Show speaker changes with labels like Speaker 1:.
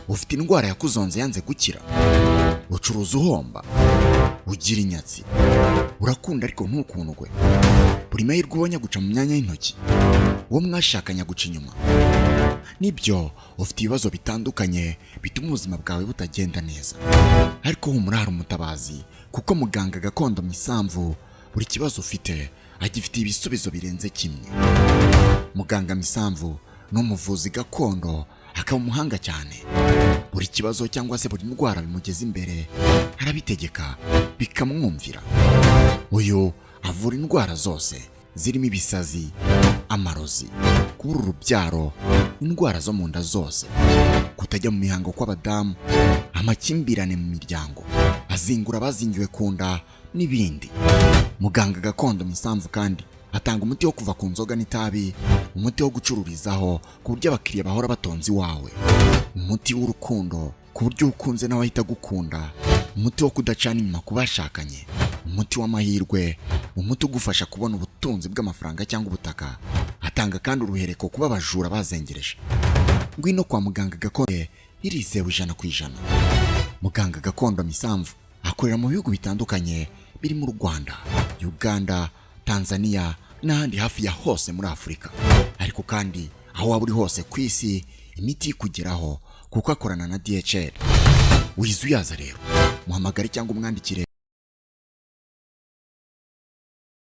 Speaker 1: Ufite indwara yakuzonze yanze gukira? Ucuruza uhomba? Ugira inyatsi? Urakunda ariko ntukundwe? Buri mahirwe ubonye aguca mu myanya y'intoki? Uwo mwashakanye aguca inyuma? Nibyo, ufite ibibazo bitandukanye bituma ubuzima bwawe butagenda neza, ariko humura, hari umutabazi, kuko muganga gakondo Misamvu buri kibazo ufite agifitiye ibisubizo birenze kimwe. Muganga Misamvu ni umuvuzi gakondo, akaba umuhanga cyane. Buri kibazo cyangwa se buri ndwara bimugeza imbere arabitegeka bikamwumvira. Uyu avura indwara zose zirimo ibisazi, amarozi, kubura urubyaro, indwara zo mu nda zose, kutajya mu mihango kw'abadamu, amakimbirane mu miryango, azingura abazingiwe ku nda n'ibindi. Muganga gakondo Misamvu kandi atanga umuti wo kuva ku nzoga n'itabi, umuti wo gucururizaho ku buryo abakiriya bahora batonze iwawe, umuti w'urukundo ku buryo ukunze nawe ahita agukunda, umuti wo kudacana inyuma ku bashakanye, umuti w'amahirwe, umuti ugufasha kubona ubutunzi bw'amafaranga cyangwa ubutaka. Atanga kandi uruhereko kuba abajura bazengereje. Ngwino kwa muganga gakondo, irizewe 100%. Muganga gakondo Misamvu akorera mu bihugu bitandukanye birimo u Rwanda, Uganda, Tanzania n'ahandi hafi ya hose muri Afurika. Ariko kandi aho waba uri hose ku isi imiti ikugeraho, kuko akorana na DHL. Wize uyaza rero, muhamagare cyangwa umwandikire.